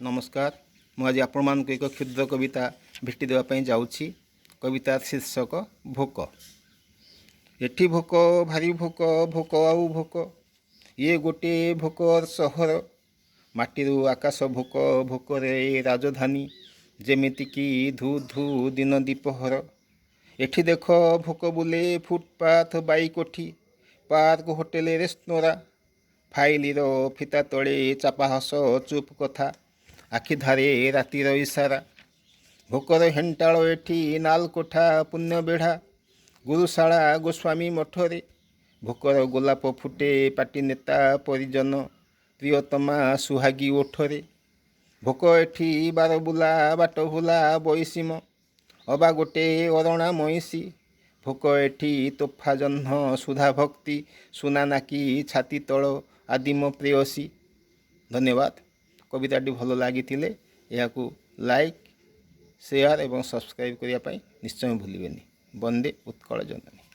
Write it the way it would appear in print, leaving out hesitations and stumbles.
ନମସ୍କାର। ମୁଁ ଆଜି ଆପଣମାନଙ୍କୁ ଏକ କ୍ଷୁଦ୍ର କବିତା ଭେଟି ଦେବା ପାଇଁ ଯାଉଛି। କବିତାର ଶୀର୍ଷକ ଭୋକ। ଏଠି ଭୋକ, ଭାରି ଭୋକ, ଭୋକ ଆଉ ଭୋକ। ଇଏ ଗୋଟିଏ ଭୋକର ସହର। ମାଟିରୁ ଆକାଶ ଭୋକ, ଭୋକରେ ରାଜଧାନୀ ଯେମିତିକି ଧୁ ଧୁ ଦିନ ଦ୍ୱିପହର। ଏଠି ଦେଖ, ଭୋକ ବୁଲେ ଫୁଟପାଥ, ବାଇକୋଠି, ପାର୍କ, ହୋଟେଲ, ରେସ୍ତୋରାଁ। ଫାଇଲିର ଫିତା ତଳେ ଚାପା ହସ, ଚୁପ୍ କଥା, ଆଖି ଧାରେ ରାତିର ଇସାରା। ଭୋକର ହେଣ୍ଟାଳ ଏଠି ନାଲକୋଠା, ପୁଣ୍ୟବେଢ଼ା, ଗୁରୁଶାଳା, ଗୋସ୍ୱାମୀ ମଠରେ। ଭୋକର ଗୋଲାପ ଫୁଟେ ପାଟି ନେତା, ପରିଜନ, ପ୍ରିୟତମା, ସୁହାଗୀ ଓଠରେ। ଭୋକ ଏଠି ବାରବୁଲା, ବାଟଭୁଲା ବଇସୀମ ଅବା ଗୋଟେ ଅରଣା ମଇଁଷି। ଭୋକ ଏଠି ତୋଫା ଜହ୍ନ, ସୁଧା ଭକ୍ତି, ସୁନା ନାକି ଛାତି ତଳ ଆଦିମ ପ୍ରେୟସୀ। ଧନ୍ୟବାଦ। କବିତାଟି ଭଲ ଲାଗିଥିଲେ ଏହାକୁ ଲାଇକ୍, ସେୟାର ଏବଂ ସବସ୍କ୍ରାଇବ୍ କରିବା ପାଇଁ ନିଶ୍ଚୟ ଭୁଲିବେନି। ବନ୍ଦେ ଉତ୍କଳ ଜନନୀ।